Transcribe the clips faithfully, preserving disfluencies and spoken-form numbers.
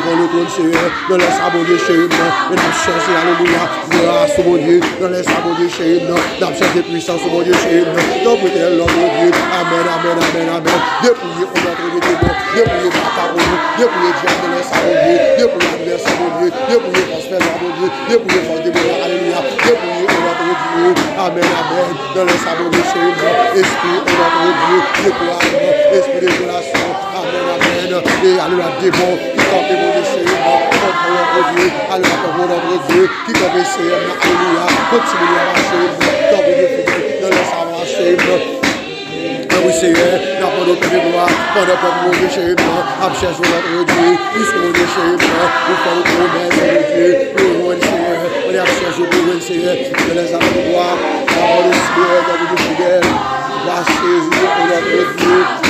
Nan le twòn, Senyè, nan lè sa, Bondye cheri m nan, e n ap chèche, alelouya, gras ou, Bondye, nan lè sa, Bondye cheri m nan, n ap chèche pwisans ou, Bondye cheri m nan, tanpri, Etènèl, Bondye, amèn, amèn, amèn, amèn, depouye, o nòtre de demon, depouye makab, Bondye, depouye dyab, nan lè sa, Bondye, depouye advèsè, Bondye, depouye fòs fènwa, Bondye, depouye fòs demon, alelouya, depouye, o nòtre de Dye, amèn, amèn, nan lè sa, Bondye cheri m nan, espri, o nòtre de Dye, dekourajman, espri dezolasyon, amèn, amèn, e alelouya, demon, ki kanpe, Bondye cheri m nan, kont o nòtre de Dye, alelouya, kont o nòtre de Dye, ki kanpe, Senyè m nan, alelouya, kont timoun yo, cheri m nan, tanpri, Dye fidèl, nan lè sa, cheri m nan, tanpri, Senyè, n ap mande w, Pè de glwa, pandan pèp ou, Bondye cheri m nan, ap chèche w, nòtre Dye, piske, Bondye cheri m nan, ou fè nou pwomès, Bondye, pou jwenn, Senyè, Bondye ap chèche pou jwenn, Senyè, nan lè sa, Pè de glwa, n ap mande w, Senyè, tanpri, Dye fidèl, va sezi, o nòtre Dye, sezi,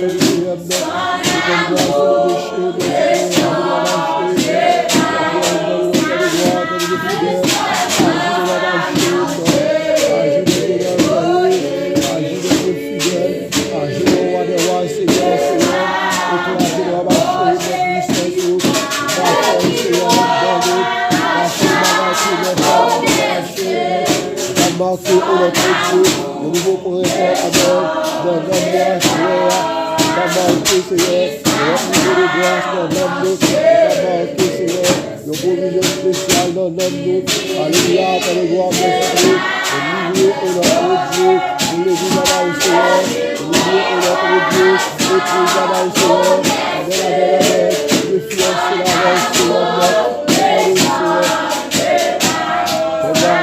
fè m, Seyè m nan. Ou konn gras ou nan peche, mèsi Seyè, aji nan lavi m, aji nan lavi m, Seyè, aji nan lavi m, fidèl, aji nan lavi m, aji nan lavi m, aji nan lavi m, fidèl, aji nan wa dè wa, Seyè, Seyè, eklaze nan lavi m, Seyè, nan pwisans ou, nan fòs, Seyè, nan nou, nan fè bagay ki nèt, Seyè. N ap make yon lòt kote, yon nouvo pwen, Papa, nan nanm nou a, Seyè. N ap make, Seyè, yon lòt nivo de gras nan nanm nou. N ap make, Seyè, yon pwovizyon espesyal nan nanm nou. Alelouya, tande glwa, mèsi. Yon nouvo onè, o Dye, pou legliz la, Seyè. Yon nouvo onè, o Dye, pou legliz la, Seyè. Amèn, amèn, amèn. Mwen fiyè, se la, Seyè, mwen. Tande, Seyè. Tande.